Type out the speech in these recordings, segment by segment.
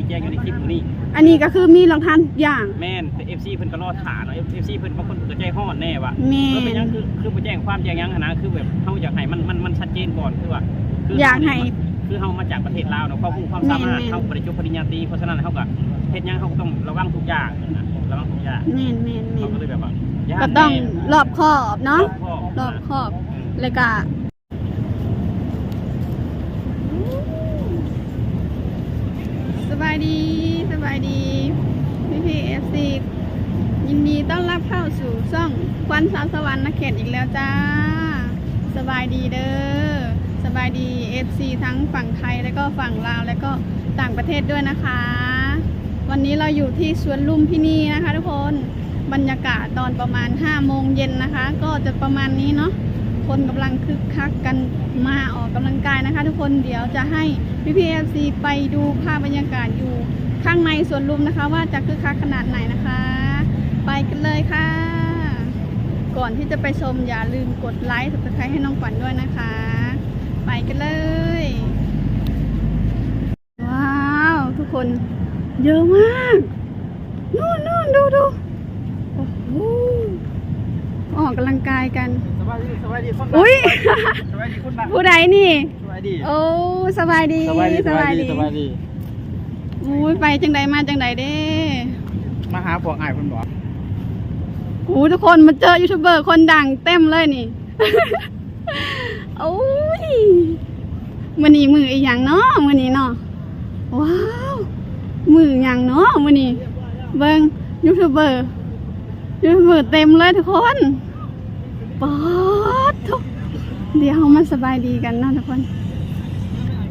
ແຈ້ງຢູ່ໃນຄລິບມື້ນີ້. ອັນນີ້ກໍຄືມີຫຼັກຖານທຸກຢ່າງ. ແມ່ນ, ແຕ່ເອັຟຊີເພິ່ນກໍລໍຖ້າເນາະ, ເອັຟຊີເພິ່ນບາງຄົນເພິ່ນກໍໃຈຮ້ອນແດ່ວ່າ ແມ່ນ ເອີ ເປັນຫຍັງຄື ຄືບໍ່ແຈ້ງຄວາມແຈ້ງຫຍັງຫັ້ນນະ, ຄືແບບເຮົາຢາກໃຫ້ມັນ ມັນ ມັນຊັດເຈນກ່ອນ, ຄືວ່າ ຄືຢາກໃຫ້ ເຮົາ ຄືເຮົາມາຈາກປະເທດລາວເນາະ, ຄວາມຮູ້ຄວາມສາມາດ ແມ່ນໆ ເຮົາບໍ່ໄດ້ຈົບປະລິນຍາຕີ, ເພາະສະນັ້ນເຮົາກໍເຮັດຫຍັງເຮົາກໍຕ້ອງລະວັງທຸກຢ່າງນະ, ລະວັງທຸກຢ່າງ. ແມ່ນໆໆ ເຮົາກໍເລີຍແບບວ່າ ກໍຕ້ອງ ຢ້ານແດ່ ລອບຄອບເນາະ, ລອບຄອບ ລອບຄອບ ອືມ ແລ້ວກໍ ສະບາຍດີ ສະບາຍດີ ພີ່ໆ ເອັຟຊີ ຍິນດີຕ້ອນຮັບເຂົ້າສູ່ຊ່ອງຂວັນສາວສະຫວັນນະເຂດອີກແລ້ວຈ້າ. ສະບາຍດີເດີ ສະບາຍດີ ເອັຟຊີ ທັງຝັ່ງໄທ ແລະກໍຝັ່ງລາວ ແລະກໍຕ່າງປະເທດດ້ວຍນະຄະ. ວັນນີ້ເຮົາຢູ່ທີ່ສວນລຸມພິນີນະຄະທຸກຄົນ. ບັນຍາກາດຕອນປະມານຫ້າໂມງເຢັນນະຄະ ກໍຈະປະມານນີ້ເນາະ, ຄົນກຳລັງຄຶກຄັກກັນມາອອກກຳລັງກາຍນະຄະທຸກຄົນ. ດຽວຈະໃຫ້ພີ່ໆ ເອັຟຊີ ໄປດູພາບບັນຍາກາດຢູ່ຂ້າງໃນສວນລຸມນະຄະ ວ່າຈະຄຶກຄັກຂະໜາດໃດນະຄະ. ໄປກັນເລີຍຄ່ະ. ກ່ອນທີ່ຈະໄປຊົມ ຢ່າລືມກົດໄລ Subscribe ໃຫ້ນ້ອງຂວັນດ້ວຍນະຄະ. ໄປກັນເລີຍ. ວ້າວ ທຸກຄົນ ເຍອະມາກ ນູ້ນໆ ດູໆ ໂອ້ໂຫ ອອກກຳລັງກາຍກັນ. ສະບາຍດີ ສະບາຍດີຄົນ ອຸ້ຍ ສະບາຍດີຄົນ ຜູ້ໃດນີ້? ສະບາຍດີ ໂອ້ ສະບາຍດີ ສະບາຍດີ ສະບາຍດີ ສະບາຍດີ ສະບາຍດີ. ໂອ້ຍ ໄປຈັ່ງໃດມາຈັ່ງໃດເດ້? ມາຫາພວກອ້າຍເພິ່ນບໍ? ໂອ້ ທຸກຄົນ ມາເຈີຢູທູບເບີຄົນດັງເຕັມເລີຍນີ້. ໂອ້ຍ ມື້ນີ້ມື້ອີ່ຫຍັງເນາະ ມື້ນີ້ເນາະ? ວ້າວ ມື້ຫຍັງເນາະມື້ນີ້? ເບິ່ງ ຢູທູບເບີ ຢູທູບເບີເຕັມເລີຍທຸກຄົນ. ປາດໂທ້ ດຽວເຮົາມາສະບາຍດີກັນເນາະທຸກຄົນ.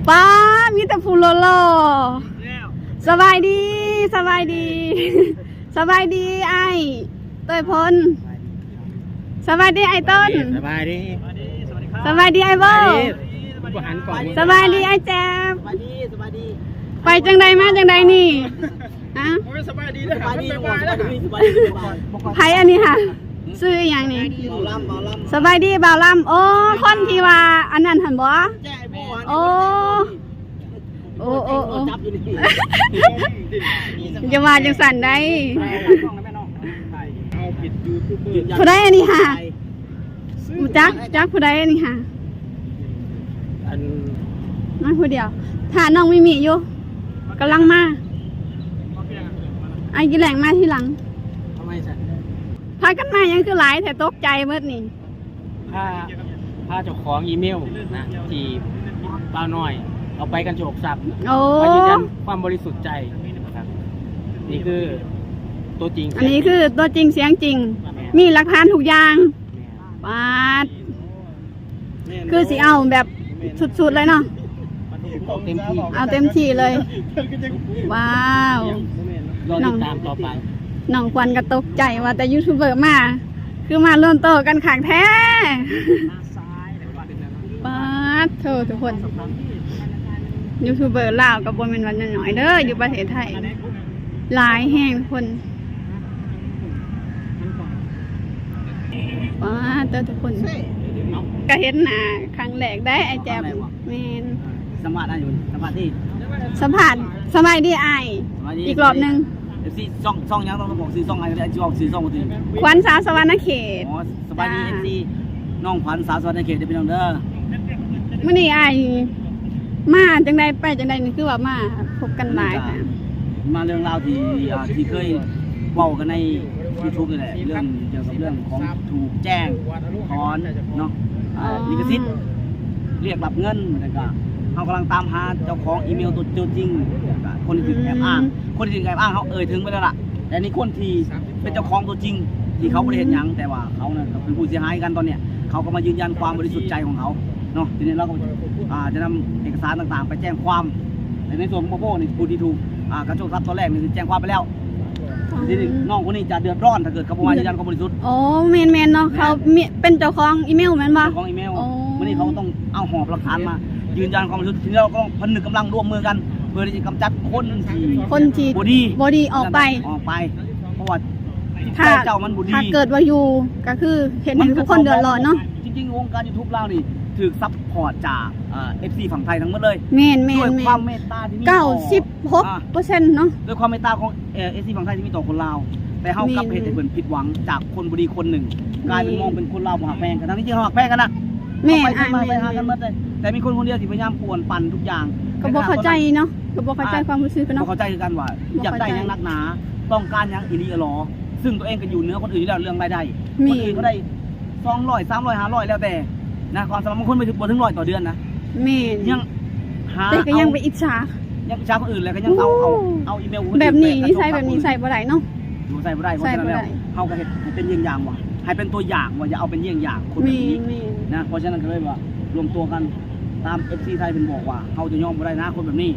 ປາດ ມີແຕ່ຜູ້ຫຼໍ່ໆ. ສະບາຍດີ ສະບາຍດີ ສະບາຍດີອ້າຍເຕີຍພົນ. ສະບາຍດີອ້າຍຕົ້ນ. ສະບາຍດີ ສະບາຍດີອ້າຍໂບ້. ສະບາຍດີອ້າຍແຈບ. ສະບາຍດີ ສະບາຍດີ. ໄປຈັ່ງໃດມາຈັ່ງໃດນີ້? ຮະ? ໂອ້ຍ ສະບາຍດີເດີ ສະບາຍດີ ສະບາຍດີ ສະບາຍດີ. ໃຜອັນນີ້ຫະ? ຊື່ອີ່ຫຍັງນີ້? ສະບາຍດີບ່າວລຳ. ໂອ້ ຄົນທີ່ວ່າອັນນັ້ນຫັ້ນບໍ? ໂອ້ ໂອ້ ໂອ້ ໂອ້ ຢ່າວ່າຈັ່ງຊັ້ນໄດ໋. ຜູ້ໃດອັນນີ້ຫະ? ຮູ້ຈັກ ຈັກຜູ້ໃດອັນນີ້ຫະ? ອັນ ມາຜູ້ດຽວ ຖ້ານ້ອງມິມິຢູ່ ກຳລັງມາ. ອ້າຍກິແຫຼງມາທີຫຼັງ. ພາກັນມາຫຍັງຄືຫຼາຍແທ້? ຕົກໃຈເບິດນີ້. ພາ ພາເຈົ້າຂອງອີເມວນະ ທີ່ບ່າວນ້ອຍເອົາໄປກັນໂຊກຊັບ ໂອ້ ມາຢືນຢັນຄວາມບໍລິສຸດໃຈນະຄັບ. ນີ້ຄືຕົວຈິງ ອັນນີ້ຄືຕົວຈິງສຽງຈິງ ແມ່ນ ມີຫຼັກຖານທຸກຢ່າງ. ແມ່ນ ປາດ ແມ່ນ ຄືຊິເອົາແບບ ແມ່ນ ສຸດໆເລີຍເນາະ. ເອົາເຕັມທີ່ ເອົາເຕັມທີ່ເລີຍ. ວ້າວ ແມ່ນ ລໍຕິດຕາມຕໍ່ໄປ. ນ້ອງ ນ້ອງຂວັນກໍຕົກໃຈວ່າແຕ່ຢູທູບເບີມາ ຄືມາລວມໂຕກັນຄັກແທ້. ປາດໂທ້ ທຸກຄົນ ຢູທູບເບີລາວກໍບໍ່ແມ່ນວ່ານ້ອຍໆເດີ ຢູ່ປະເທດໄທ ຫຼາຍແຮງທຸກຄົນ. ປາດໂທ້ ທຸກຄົນ ກໍເຫັນໜ້າຄັ້ງແລກໄດ໋ ອ້າຍແຈບ. ແມ່ນ ສຳພາດອ້າຍຢູ່ ສຳພາດທີ່ ສຳພາດ. ສະບາຍດີອ້າຍ ສະບາຍດີ ອີກລອບໜຶ່ງ. ເອັຟຊີ ຊ່ອງ ຊ່ອງຫຍັງ? ຕ້ອງບອກຊື່ຊ່ອງອ້າຍ ຊິອອກຊື່ຊ່ອງບໍ່ຖືກ. ຂວັນສາວສະຫວັນນະເຂດ. ອໍ ສະບາຍດີ ເອັຟຊີ ນ້ອງຂວັນສາວສະຫວັນນະເຂດເດີພີ່ນ້ອງເດີ. ມື້ນີ້ອ້າຍມາຈັ່ງໃດ ໄປຈັ່ງໃດນີ້ ຄືວ່າມາພົບກັນຫຼາຍແທ້? ມາເລື່ອງລາວທີ່ ອ່າ ທີ່ເຄີຍເວົ້າກັນໃນຢູທູບນີ້ແຫຼະ ເລື່ອງກ່ຽວກັບເລື່ອງຂອງຖືກແຈ້ງຖອນເນາະ ອ່າ ລິຂະສິດ ລຽກຮັບເງິນ ແລ້ວກະເຮົາກຳລັງຕາມຫາເຈົ້າຂອງອີເມວຕົວ ຕົວຈິງ ແລ້ວກະຄົນທີ່ຖືກແອບອ້າງ ອືມ ຄົນທີ່ຖືກແອບອ້າງເຮົາເອີ່ຍເຖິງໄປແລ້ວລະ ແຕ່ນີ້ຄົນທີ່ເປັນເຈົ້າຂອງຕົວຈິງ ທີ່ເຂົາບໍ່ໄດ້ເຮັດຫຍັງ ແຕ່ວ່າເຂົານັ້ນກໍເປັນຜູ້ເສຍຫາຍກັນຕອນເນີ້ຍ ເຂົາກໍມາຢືນຢັນຄວາມບໍລິສຸດໃຈຂອງເຂົາເນາະ. ທີນີ້ເຮົາກໍ ອ່າ ຈະນຳເອກະສານຕ່າງໆໄປແຈ້ງຄວາມ ແລະ ໃນສ່ວນຂອງປະໂປ້ນີ້ ຜູ້ທີ່ຖືກ ອ່າ ການໂຊກຊັບຕອນແລກນີ້ຖືກແຈ້ງຄວາມໄປແລ້ວ. ອໍ ທີນີ້ນ້ອງຄົນນີ້ຈະເດືອດຮ້ອນ ຖ້າເກີດເຂົາບໍ່ມາຢືນຢັນຄວາມບໍລິສຸດ. ໂອ້ ແມ່ນໆເນາະ ແມ່ນ ເຂົາມີ ເປັນເຈົ້າຂອງອີເມວແມ່ນບໍ່? ເຈົ້າຂອງອີເມວ. ອໍ ມື້ນີ້ເຂົາຕ້ອງເອົາຫອບຫຼັກຖານມາຢືນຢັນຄວາມບໍລິສຸດ. ທີນີ້ເຮົາກໍຕ້ອງຜະນຶກກຳລັງຮ່ວມມືກັນ ເພື່ອທີ່ຈະກຳຈັດຄົນທີ່ ຄົນທີ່ບໍ່ດີ ບໍ່ດີອອກໄປ ອອກໄປ ເພາະວ່າຈິດໃຈເຈົ້າມັນບໍ່ດີ. ຖ້າເກີດວ່າຢູ່ ກໍຄືເຮັດໃຫ້ທຸກຄົນເດືອດຮ້ອນເນາະ. ຈິງໆ ວົງການຢູທູບລາວນີ້ ຖືກຊັບພອດຈາກ ເອີ ເອັຟຊີຝັ່ງໄທທັງໝົດເລີຍ. ແມ່ນໆໆ ດ້ວຍຄວາມເມດຕາທີ່ມີຕໍ່ ເກົ້າສິບຫົກເປີເຊັນເນາະ ດ້ວຍຄວາມເມດຕາຂອງ ເອີ ເອັຟຊີຝັ່ງໄທທີ່ມີຕໍ່ຄົນລາວ ແຕ່ເຮົາກັບ ແມ່ນ ເຮັດໃຫ້ເພິ່ນຜິດຫວັງຈາກຄົນບໍ່ດີຄົນໜຶ່ງ ແມ່ນ ກາຍເປັນມອງເປັນຄົນລາວບໍ່ຮັກແພງກັນ ທັງທີ່ເຮົາຮັກແພງກັນນະ. ແມ່ນ ເຮົາໄປໃສມາໃສຫາກັນໝົດເລີຍ ແຕ່ມີຄົນຄົນດຽວທີ່ພະຍາຍາມປ່ວນປັ່ນທຸກຢ່າງ ກໍບໍ່ເຂົ້າໃຈເນາະ ກໍບໍ່ເຂົ້າໃຈຄວາມຮູ້ສຶກເນາະ ບໍ່ເຂົ້າໃຈຄືກັນວ່າຢາກໄດ້ຫຍັງນັກໜາ ຕ້ອງການຫຍັງອີ່ຫຼີອີ່ຫຼໍ ຊຶ່ງຕົວເອງກໍຢູ່ເໜືອຄົນອື່ນຢູ່ແລ້ວເລື່ອງລາຍໄດ້. ແມ່ນ ຄົນອື່ນເຂົາໄດ້ສອງຮ້ອຍ ສາມຮ້ອຍ ຫ້າຮ້ອຍ ແລ້ວແຕ່ນະ ຄວາມສາມາດບາງຄົນບໍ່ເຖິງ ບໍ່ເຖິງຮ້ອຍຕໍ່ເດືອນນະ. ແມ່ນ ຍັງຫາ ແຕ່ກໍຍັງໄປອິດສາ ຍັງອິດສາຄົນອື່ນ ແລ້ວກໍຍັງເອົາ ໂອ້ ເອົາ ເອົາອີເມວ ແບບນີ້ນິໄສແບບນີ້ໃຊ້ບໍ່ໄດ້ເນາະ ໃຊ້ບໍ່ໄດ້. ເພາະສະນັ້ນແລ້ວ ເຮົາກໍເຮັດໃຫ້ເປັນເຢີ່ງຢ່າງວ່າ ໃຫ້ເປັນຕົວຢ່າງວ່າຢ່າເອົາເປັນເຢີ່ງຢ່າງຄົນແບບນີ້ນະ. ເພາະສະນັ້ນກໍເລີຍວ່າລວມຕົວກັນຕາມເອັຟຊີໄທເພິ່ນບອກວ່າ ເຮົາຈະຍອມບໍ່ໄດ້ນະຄົນແບບນີ້.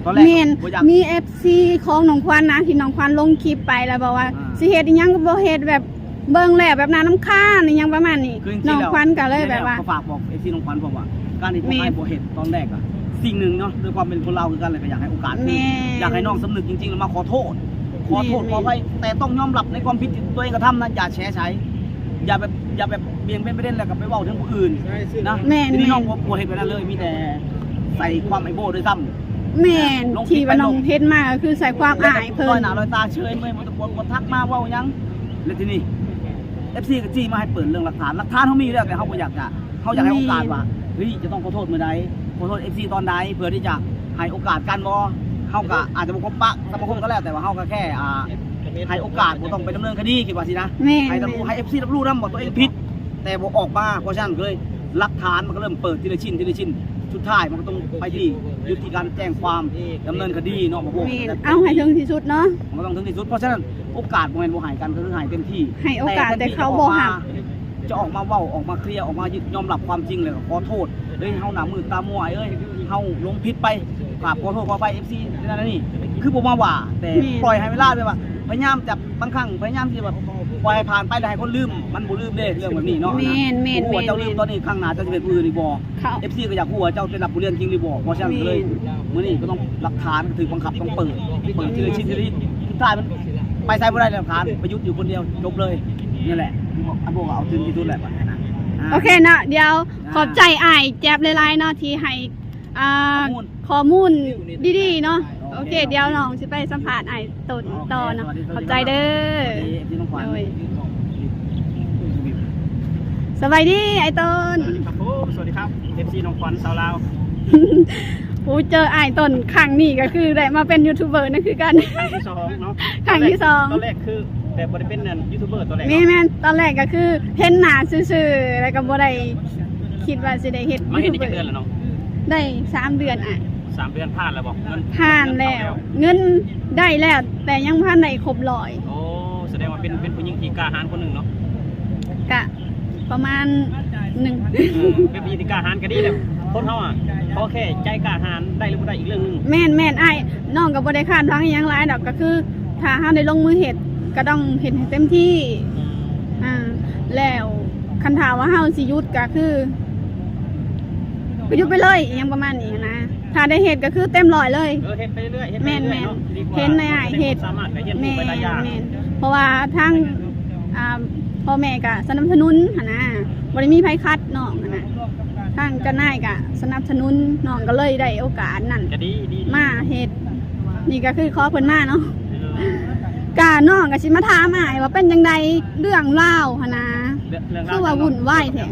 ຕອນແລກ ແມ່ນ ບໍ່ຢາກ ມີເອັຟຊີຂອງນ້ອງຂວັນນະ ທີ່ນ້ອງຂວັນລົງຄລິບໄປ ແລ້ວບອກວ່າ ອ່າ ຊິເຮັດອີ່ຫຍັງກໍບໍ່ເຮັດ ແບບເບິ່ງແລ້ວແບບໜ້າລຳຄານອີ່ຫຍັງປະມານນີ້. ຄືຈິງໆແລ້ວ ນ້ອງຂວັນກໍເລີຍແບບວ່າ ກໍຝາກບອກເອັຟຊີນ້ອງຂວັນ ເພາະວ່າການທີ່ພວກອ້າຍບໍ່ເຮັດຕອນແລກອະ ສິ່ງໜຶ່ງເນາະ ດ້ວຍຄວາມເປັນຄົນລາວຄືກັນ ແລ້ວກໍຢາກໃຫ້ໂອກາດ ແມ່ນ ຄືຢາກໃຫ້ນ້ອງສຳນຶກຈິງໆ ແລ້ວມາຂໍໂທດ ຂໍໂທດ ແມ່ນ ຂໍອະໄພ ແຕ່ຕ້ອງຍອມຮັບໃນຄວາມຜິດທີ່ຕົວເອງກະທຳນະ ຢ່າແຊໃສ່ ຢ່າແບບ ຢ່າແບບບຽງເບນປະເດັນ ແລ້ວກໍໄປເວົ້າເຖິງຜູ້ອື່ນນະ. ແມ່ນ ທີນີ້ນ້ອງບໍ່ ບໍ່ເຮັດແບບນັ້ນເລີຍ ມີແຕ່ໃສ່ຄວາມໄອ້ໂບ້ດ້ວຍຊ້ຳ. ແມ່ນ ທີ່ວ່ານ້ອງເຮັດມາກໍຄືໃສ່ຄວາມອາຍເພິ່ນ ລອຍໜ້າລອຍຕາເຊີຍເມີຍ ບໍ່ ບໍ່ ບໍ່ທັກມາເວົ້າຫຍັງ. ແລ້ວທີນີ້ເອັຟຊີກໍຈີ່ມາໃຫ້ເປີດເລື່ອງຫຼັກຖານ ຫຼັກຖານເຮົາມີຢູ່ແລ້ວ ແຕ່ເຮົາບໍ່ຢາກຈະ ເຮົາຢາກໃຫ້ໂອກາດວ່າ ເຮີ້ຍ ຈະຕ້ອງຂໍໂທດມື້ໃດ ຂໍໂທດເອັຟຊີຕອນໃດ ເພື່ອທີ່ຈະໃຫ້ໂອກາດກັນບໍ? ເຮົາກໍອາດຈະບໍ່ຄົບປະສະມາຄົມກັນແລ້ວ ແຕ່ວ່າເຮົາກໍແຄ່ ອ່າ ໃຫ້ໂອກາດ ບໍ່ຕ້ອງໄປດຳເນີນຄະດີ ຄິດວ່າຊີ້ນະ. ແມ່ນ ໃຫ້ ໃຫ້ເອັຟຊີຮັບຮູ້ນຳວ່າຕົວເອງຜິດ ແຕ່ບໍ່ອອກມາ. ເພາະສະນັ້ນເລີຍ ຫຼັກຖານມັນກໍເລີ່ມເປີດທີລະຊິ້ນ ທີລະຊິ້ນ ສຸດທ້າຍມັນກໍຕ້ອງໄປທີ່ ຢຸດທີ່ການແຈ້ງຄວາມ ດຳເນີນຄະດີເນາະ. ແມ່ນ ເອົາໃຫ້ເຖິງທີ່ສຸດເນາະ ມັນກໍຕ້ອງເຖິງທີ່ສຸດ. ເພາະສະນັ້ນໂອກາດບໍ່ແມ່ນບໍ່ໃຫ້ກັນ ກໍຄືໃຫ້ເຕັມທີ່ ໃຫ້ໂອກາດ ແຕ່ເຂົາບໍ່ຮັບ ຈະອອກມາເວົ້າ ອອກມາເຄລຍ ອອກມາຍອມຮັບຄວາມຈິງ ແລ້ວກໍຂໍໂທດ ເອີຍ ເຮົາໜ້າມືດຕາມົວ ອ້າຍເອີຍ ເຮົາຫຼົງຜິດໄປ ກາບຂໍໂທດຂໍອະໄພເອັຟຊີ ນັ້ນນີ້ ຄືບໍ່ມາວ່າ ແຕ່ ແມ່ນ ປ່ອຍໃຫ້ເວລາ ແບບວ່າພະຍາຍາມຈະ ບາງຄັ້ງພະຍາຍາມທີ່ແບບປ່ອຍໃຫ້ຜ່ານໄປ ແລ້ວໃຫ້ຄົນລືມ ມັນບໍ່ລືມເດ້ ເລື່ອງແບບນີ້ເນາະ. ແມ່ນໆ ບໍ່ຮູ້ວ່າເຈົ້າລືມຕອນນີ້ ຄັ້ງໜ້າເຈົ້າຊິເຮັດຄືອື່ນອີກບໍ່? ເຂົາ ເອັຟຊີກໍຢາກຮູ້ວ່າເຈົ້າເປັນນັກບົດຮຽນຈິງຫຼືບໍ່? ເພາະສະນັ້ນກໍເລີຍ ມື້ນີ້ກໍຕ້ອງ ຫຼັກຖານກໍຖືກບັງຄັບຕ້ອງເປີດ ເປີດທີລະຊິ້ນທີລະຊິ້ນ ສຸດທ້າຍມັນໄປໃສບໍ່ໄດ້ແລ້ວ ຫຼັກຖານໄປຢຸດຢູ່ຄົນດຽວ ຈົບເລີຍ. ນີ້ແຫຼະ ອັນພວກເຮົາເອົາເຖິງທີ່ສຸດແຫຼະ ບັດນີ້ນະ. ອ່າ ໂອເຄເນາະ ດຽວ ອ່າ ຂອບໃຈອ້າຍແຈັບຫຼາຍໆເນາະ ທີ່ໃຫ້ ອ່າ ຂໍ້ມູນ ຂໍ້ມູນດີໆເນາະ. ໂອເຄ ໂອເຄ ດຽວນ້ອງຊິໄປສຳພາດອ້າຍຕົ້ນຕໍ່ເນາະ. ໂອເຄ ຂອບໃຈເດີ ສະຫວັດດີ ສະຫວັດດີ ເອັຟຊີນ້ອງຂວັນ. ໂດຍ ສະບາຍດີອ້າຍຕົ້ນ. ສະຫວັດດີຄັບຜົມ ສະຫວັດດີຄັບ ເອັຟຊີນ້ອງຂວັນຊາວລາວ. ໂອ້ ເຈີອ້າຍຕົ້ນຄັ້ງນີ້ກໍຄືໄດ້ມາເປັນຢູທູບເບີນຳຄືກັນ ຄັ້ງທີສອງເນາະ. ຄັ້ງທີສອງ ຕອນແລກຄືແບບບໍ່ໄດ້ເປັນຢູທູບເບີຕອນແລກເນາະ. ແມ່ນໆ ຕອນແລກກໍຄືເຫັນໜ້າຊື່ໆ ແລ້ວກໍບໍ່ໄດ້ ຄິດວ່າຊິໄດ້ເຮັດ ມາເຮັດໄດ້ຈັກເດືອນແລ້ວນ້ອງ? ໄດ້ສາມເດືອນອ້າຍ. ສາມເດືອນຜ່ານແລ້ວບໍ່? ຜ່ານແລ້ວ ເງິນໄດ້ແລ້ວ ແຕ່ຍັງບໍ່ທັນໄດ້ຄົບຮ້ອຍ. ໂອ້ ສະແດງວ່າເປັນ ເປັນຜູ້ຍິງທີ່ກ້າຫານຄົນໜຶ່ງເນາະ. ກະປະມານໜຶ່ງ ເອີ ເປັນຜູ້ຍິງທີ່ກ້າຫານກໍດີແລ້ວ. ຄົນເຮົາອະ ຂໍແຄ່ໃຈກ້າຫານ ໄດ້ຫຼືບໍ່ໄດ້ອີກເລື່ອງໜຶ່ງ. ແມ່ນໆ ອ້າຍ ນ້ອງກໍບໍ່ໄດ້ຄາດຫວັງອີ່ຫຍັງຫຼາຍດອກ ກໍຄືຖ້າເຮົາໄດ້ລົງມືເຮັດ ກໍຕ້ອງເຮັດໃຫ້ເຕັມທີ່. ອືມ ອ່າ ແລ້ວຄັນຖ້າວ່າເຮົາຊິຢຸດກໍຄື ກໍຢຸດໄປເລີຍ ອີ່ຫຍັງປະມານນີ້ຫັ້ນນະ. ຖ້າໄດ້ເຮັດກໍຄືເຕັມຮ້ອຍເລີຍ. ເອີ ເຮັດໄປເລື້ອຍໆ ເຮັດໄປເລື້ອຍໆເນາະ ດີກວ່າ ເຫັນໃນອ້າຍເຮັດ ແມ່ນໆ ເພາະວ່າທາງ ອ່າ ພໍ່ແມ່ກໍສະໜັບສະໜູນຫັ້ນນະ ບໍ່ໄດ້ມີໃຜຂັດນ້ອງຫັ້ນນະ ທາງເຈົ້ານາຍກໍສະໜັບສະໜູນ ນ້ອງກໍເລີຍໄດ້ໂອກາດນັ້ນ ກໍດີ ດີ ມາເຮັດ. ນີ້ກໍຄືຂໍເພິ່ນມາເນາະ. ເອີ ກະນ້ອງກໍຊິມາຖາມອ້າຍວ່າເປັນຈັ່ງໃດເລື່ອງລາວຫັ້ນນະ ເລື່ອງ ເລື່ອງລາວ ຄືວ່າວຸ່ນວາຍແທ້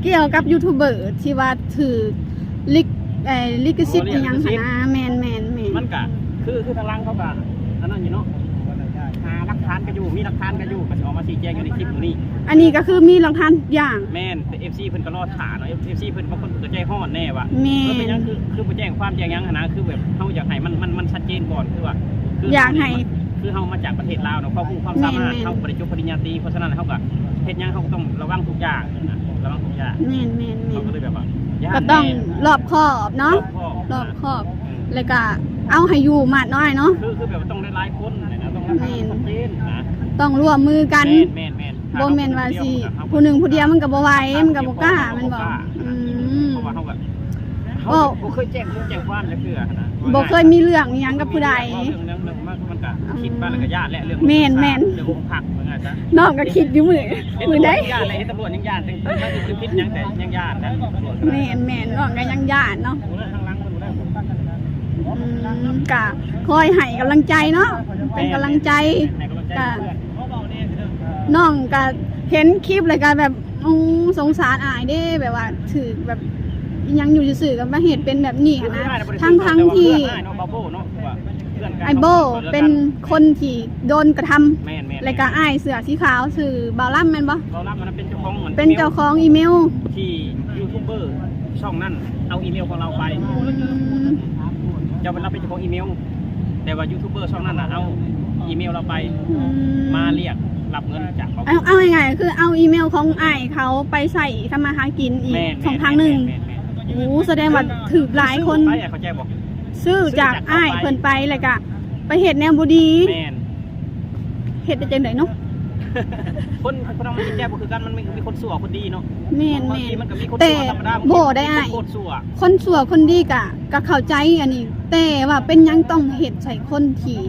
ກ່ຽວກັບຢູທູບເບີທີ່ວ່າຖືກລິກ ເອີ ລິຂະສິດ ໂອ້ ອີ່ຫຍັງຫັ້ນນະ. ລິຂະສິດ ແມ່ນໆໆ ມັນກະຄື ຄືທາງຫຼັງເຂົາກະອັນນັ້ນຢູ່ເນາະ ຫາຫຼັກຖານກັນຢູ່ ມີຫຼັກຖານກັນຢູ່ ກໍຊິອອກມາຊີ້ແຈງຢູ່ໃນຄລິບມື້ນີ້. ອັນນີ້ກໍຄືມີຫຼັກຖານທຸກຢ່າງ. ແມ່ນ ແຕ່ເອັຟຊີເພິ່ນກໍລໍຖ້າເນາະ ເອັຟຊີເພິ່ນບາງຄົນກໍໃຈຮ້ອນແນ່ວ່າ ແມ່ນ ເອີ ເປັນຫຍັງຄື ຄືບໍ່ແຈ້ງຄວາມແຈ້ງຫຍັງຫັ້ນນະ ຄືແບບເຮົາຢາກໃຫ້ມັນ ມັນ ມັນຊັດເຈນກ່ອນ ຄືວ່າ ຄືຢາກໃຫ້ ເຮົານີ້ ຄືເຮົາມາຈາກປະເທດລາວເນາະ ຄວາມຮູ້ຄວາມສາມາດ ແມ່ນໆ ເຮົາບໍ່ໄດ້ຈົບປະລິນຍາຕີ ເພາະສະນັ້ນເຮົາກໍເຮັດຫຍັງເຮົາກໍຕ້ອງລະວັງທຸກຢ່າງນະ ລະວັງທຸກຢ່າງ. ແມ່ນໆໆ ເຮົາກໍເລີຍແບບວ່າ ກໍຕ້ອງ ຢ້ານແນ່ ລອບຄອບເນາະ ລອບຄອບ ລອບຄອບ ອືມ ແລ້ວກໍເອົາໃຫ້ຢູ່ໝາດນ້ອຍເນາະ ຄື ຄືແບບວ່າຕ້ອງຫຼາຍໆຄົນນະ ຕ້ອງ ແມ່ນ ຊັດເຈນນະ ຕ້ອງຮ່ວມມືກັນ. ແມ່ນໆໆ ບໍ່ແມ່ນວ່າຊິຜູ້ໜຶ່ງຜູ້ດຽວມັນກໍບໍ່ໄຫວ ມັນກໍບໍ່ກ້າ ມັນບໍ່ກ້າ ອືມ ເພາະວ່າເຮົາກໍ ເຮົາບໍ່ເຄີຍແຈ້ງຄວາມແຈ້ງຄວາມຈັກເທື່ອນະ ບໍ່ເຄີຍມີເລື່ອງອີ່ຫຍັງກັບຜູ້ໃດ ເວົ້າເລື່ອງ ເລື່ອງ ເລື່ອງມັນ ມັນກະ ອືມ ຄິດມາແລ້ວກະຢ້ານແຫຼະ ເລື່ອງ ແມ່ນໆ ເລື່ອງອົງພັກ ວ່າງ່າຍ ນ້ອງກໍຄິດຢູ່ມື້ ມື້ໃດ ຢ້ານເລີຍ ເຫັນຕຳຫຼວດຍັງຢ້ານ ເຖິງ ເຖິງ ເຖິງຜິດຫຍັງ ແຕ່ຍັງຢ້ານນະ ແມ່ນໆ ນ້ອງກໍຍັງຢ້ານເນາະ. ອືມ ກະຄອຍໃຫ້ກຳລັງໃຈເນາະ ເປັນກຳລັງໃຈ ກະ ນ້ອງກະເຫັນຄລິບແລ້ວກະແບບ ໂອ້ ສົງສານອ້າຍເດ້ ແບບວ່າຖືກແບບອີ່ຫຍັງຢູ່ຊື່ໆ ກໍມາເຮັດເປັນແບບນີ້ຫັ້ນນະ ທັງໆທີ່ ອ້າຍໂບ້ເປັນຄົນທີ່ໂດນກະທຳ ແລ້ວກະອ້າຍເສື້ອສີຂາວຊື່ບ່າວລຳແມ່ນບໍ່? ບ່າວລຳອັນນັ້ນເປັນເຈົ້າຂອງ ເປັນເຈົ້າຂອງອີເມວທີ່ຢູທູບເບີຊ່ອງນັ້ນເອົາອີເມວຂອງລາວໄປ. ອືມ ເຈົ້າເປັນ ລາວເປັນເຈົ້າຂອງອີເມວ ແຕ່ວ່າຢູທູບເບີຊ່ອງນັ້ນນະເອົາອີເມວລາວໄປ ອືມ ມາລຽກຮັບເງິນຈາກເຂົາ. ເອົາ ເອົາງ່າຍໆ ຄືເອົາອີເມວຂອງອ້າຍເຂົາໄປໃຊ້ທຳມາຫາກິນອີກ ແມ່ນໆ ຊ່ອງທາງໜຶ່ງ. ແມ່ນໆ ໂອ້ ສະແດງວ່າຖືກຫຼາຍຄົນ ຊື້ໄປ ເຂົ້າໃຈບໍ່? ຊື້ຈາກອ້າຍເພິ່ນໄປ ແລ້ວກະໄປເຮັດແນວບໍ່ດີ. ແມ່ນ ເຮັດໄດ້ຈັ່ງໃດເນາະ? ຄົນ ຄົນເຮົາມັນແຍກບໍ່ຄືກັນ ມັນມີ ມີຄົນຊົ່ວຄົນດີເນາະ. ແມ່ນໆ ບາງທີມັນກໍມີຄົນຊົ່ວທຳມະດາ ແຕ່ບໍ່ໄດ້ອ້າຍ ຄົນຊົ່ວ ຄົນຊົ່ວຄົນດີກະ ກະເຂົ້າໃຈອັນນີ້ ແຕ່ວ່າເປັນຫຍັງຕ້ອງເຮັດໃສ່ຄົນທີ່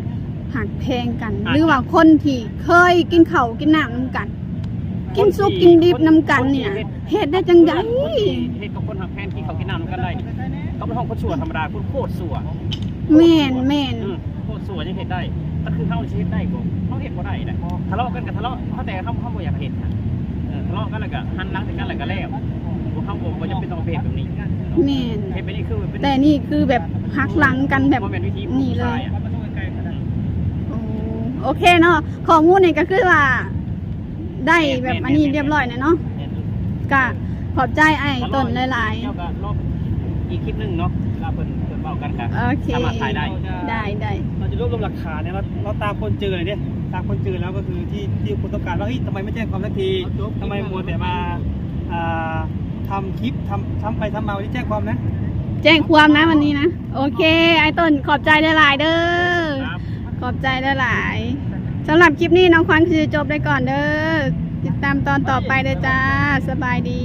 ຮັກແພງກັນ ຫຼືວ່າຄົນທີ່ເຄີຍກິນເຂົ້າກິນນ້ຳນຳກັນ ກິນສຸກກິນດິບນຳກັນນີ້ນະ ເຮັດໄດ້ຈັ່ງໃດ? ເຮັດກັບຄົນຮັກແພງ ກິນເຂົ້າກິນນ້ຳນຳກັນໄດ້ນີ້ ເຂົາເປັນຫ້ອງຄົນຊົ່ວທຳມະດາ ຄົນໂຄດຊົ່ວ. ແມ່ນໆ ອືມ ໂຄດຊົ່ວຍັງເຮັດໄດ້ ຄັນຄືເຮົາຊິເຮັດໄດ້ບໍ່? ເຮົາເຮັດບໍ່ໄດ້ນະ. ທະເລາະກັນກໍທະເລາະ ເຮົາ ແຕ່ເຮົາ ເຮົາບໍ່ຢາກເຮັດນະ. ເອີ ທະເລາະກັນແລ້ວກໍຫັນຫຼັງໃສ່ກັນແລ້ວກໍແລ້ວ ພວກເຮົາບໍ່ ບໍ່ຈຳເປັນຕ້ອງເຮັດແບບນີ້. ແມ່ນ ເຮັດແບບນີ້ຄືເປັນ ແຕ່ນີ້ຄືແບບຫັກຫຼັງກັນແບບ ບໍ່ແມ່ນວິທີຜູ້ຊາຍ ນີ້ເລີຍ. ໂອ້ ໂອເຄເນາະ ຂໍ້ມູນນີ້ກໍຄືວ່າ ໄດ້ແບບອັນນີ້ຮຽບຮ້ອຍແລ້ວເນາະ. ກະຂອບໃຈອ້າຍຕົ້ນຫຼາຍໆ. ເຈົ້າກໍລອບອີກຄລິບໜຶ່ງເນາະ ເວລາເພິ່ນ ເພິ່ນເວົ້າກັນກະ ໂອເຄ ສາມາດຖ່າຍໄດ້. ໄດ້ໆ ເຮົາຈະລວບລວມຫຼັກຖານເນຍ ເຮົາ ເຮົາຕາມຄົນເຈີເລີຍເດ້ ຕາມຄົນເຈີແລ້ວກໍຄືທີ່ ທີ່ຄົນຕ້ອງການວ່າ ເຮີ້ຍ ທຳໄມໄມ່ແຈ້ງຄວາມສັກທີ ທຳໄມມົວແຕ່ມາ ອ່າ ທຳຄລິບ ທຳ ທຳໄປທຳມາ ວັນນີ້ແຈ້ງຄວາມນະ ແຈ້ງຄວາມນະວັນນີ້ນະ. ໂອເຄ ອ້າຍຕົ້ນ ຂອບໃຈຫຼາຍໆເດີ. ຂອບໃຈຫຼາຍໆ. ສຳລັບຄລິບນີ້ ນ້ອງຂວັນຊິຈົບໄດ້ກ່ອນເດີ. ຕິດຕາມຕອນຕໍ່ໄປເດີຈ້າ. ສະບາຍດີ.